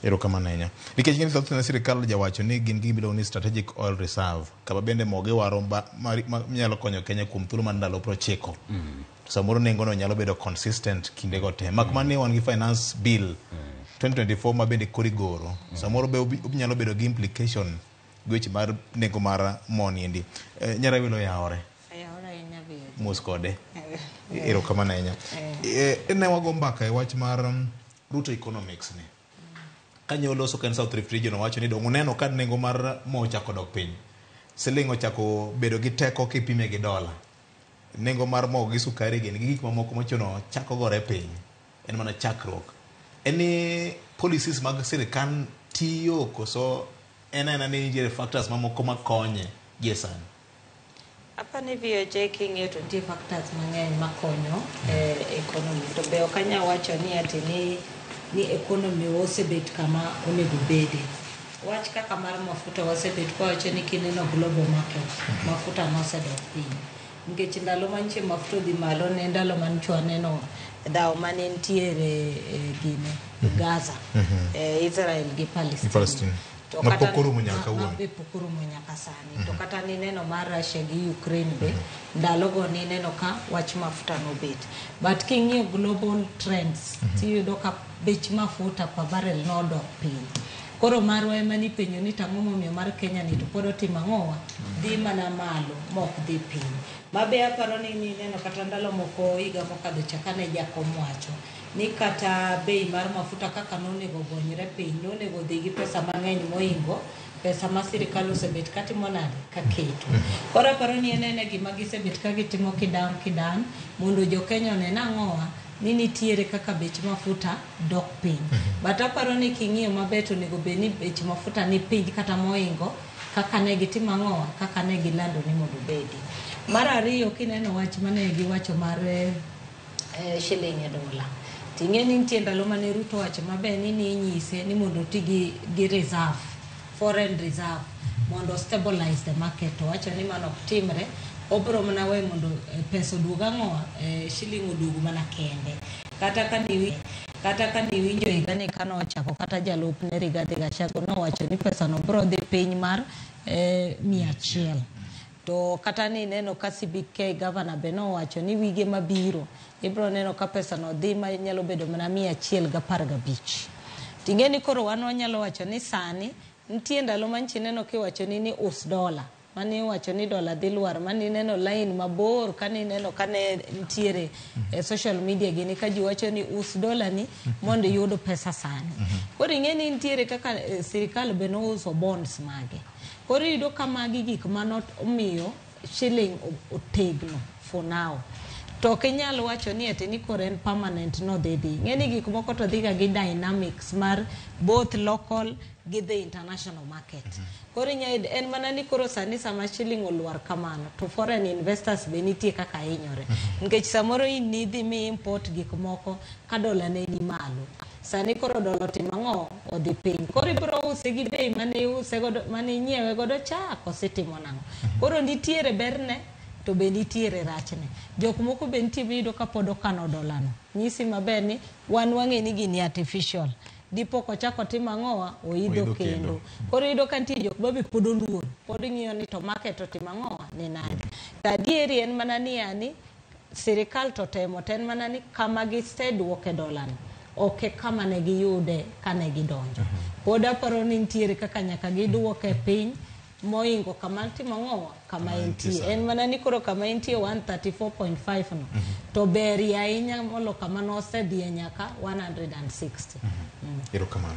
Erokamano ahinya. Nikech ng'eni thothne sirikal jawacho ni gin gi gima iluongo ni strategic oil reserve kama bende mo giwaro ma nyalo konyo Kenya kuom thuolo mar ndalo 90. To samoro nengono nyalo bedo consistent kindego te. Mak mana ni wan gi finance bill 2024 ma bende koro igoro. Samoro be nyalo bedo gi implication gi weche mar nengo mar mo niendi. Nyarawilo oyawore. Oyawore ahinya be. Mos kode. Erokamano ahinya. Ne wago mbaka e wach mar Ruto economics ni. Ka oloso ka en South Rift Region owacho ni dong uneno ka nengo mar mo ochako dok piny. Siling ochako bedo gi teko kipime gi dola. Nengo mar mo gi sukari gin gi gik mamoko mochuno chako gore piny. En mana chakruok. En ni policies mag sirikal tiyo koso en aena ni nitiere factors mamoko makonye gie sani. Apani VOJ king'iyo to nitie factors mang'eny makonyo e economy. To be ok anyal wacho ni ati ni economy osebet kama onego bede. Wach kaka mar mafuta wasebet kwawacho ni kineno global market, mafuta nosedok piny. Nikech ndalo manche mafuta odhi malo ne ndalo manche waneno dhawo mane nitiere e gine Gaza, Israel gi Palestine. Palestine. To Ma kata pok orumo nyaka kawuono. Ma be pok orumo nyaka sani. To kata nineno mar Russia gi Ukraine be, ndalogo nineno ka wach mafuta nobet. But king'iyo global trends, tiyudo ka bech mafuta per barrel nodok piny. Koro marwa ema nipenjo ni tang'o momiyo mar Kenya ni to pod otimo ang'owa? Dhi mana malo mok dhi piny. Ma be aparo ni nineno kata ndalo moko higa mokadho cha kane jakom wacho ni kata bei mar mafuta kaka nonego gonyre piny, nonego dhi gi pesa mang'eny moingo pesa ma sirikal osebet katimo nade kaketo. Koro aparo ni en ene gima gisebet ka gitimo kidan kidan mondo jo Kenya one nang'owa ni nitiere kaka bech mafuta dok piny. But aparo ni king'iyo maber to onego bed ni bech mafuta ni piny kata moingo kaka ne gitimo ang'owa kaka ne gilando ni mondo obedi. Mar ariyo kineno wach mane giwacho mar shilling e dola. Ting'e ni nitie ndalo mane Ruto owacho maber ni ninyise ni mondo oti gi reserve, foreign reserve mondo stabilize the market. To owacho ni mano ok timre, obro mana weyo mondo pesa oduog ang'owa, shilling oduog mana kende. Kata ka niwinjo higa ni kanochako kata jalupne Rigathi Gachagua nowacho ni pesa no bro dhi piny mar 100. To kata ni neno ka CBK governor be nowacho ni wige mabiro ibro neno ka pesa no dhi manyalo bedo mana 115. Ting'e ni koro wan wanyalo wacho ni sani nitie ndalo manchi neno kiwacho ni us dola. Mane iwacho ni dola dhi lwar, mane ineno line mabor kane ineno kane nitiere e social media gini ka ji wacho ni us dola ni mondo iyud pesa sani. Koro ing'e ni nitiere kaka sirikal be nouso bonds mage. Koro iyudo ka magi gik mano omiyo shilling otegno for now. To ok inyal wacho ni ati ni koro en permanent no dhi dhi. Ing'e ni gik moko to dhiga gi dynamics mar both local gi the international market. Koro inya en mana ni koro sani sama shilling olwar kamano to foreign investors be nitie kaka hinyore. Nikech samoro in nidhi mi import gik moko ka dola ne ni malo. Sani koro dola otimo ang'o? Odhi piny. Koro ibiro use gi bei mane iuse godo mane inyiewe godo cha koso itimo nang'o? Koro nitiere berne to be nitiere rachne. Jok moko be nitie miyudo ka pod okano dola no. Nyisi maber ni wan wang'e ni gini artificial. Dipo kochako timo ang'owa oidho Oidho kendo. kendo. Koro iyudo ka nitie jok ma be pod oluor. Pod ng'iyo ni to market otimo ang'owa ni nade. To adieri en mana ni yani sirikal to temo to en mana ni kama giseduoke dola no ok e kama ne giyude kane gidonjo. Pod aparo ni nitiere kaka nyaka giduoke piny moingo kama timo ang'owa kama entie. En mana ni koro kama entie 134.5 no to berie ahinya molo kama nosedhiye nyaka 160. Erokamano.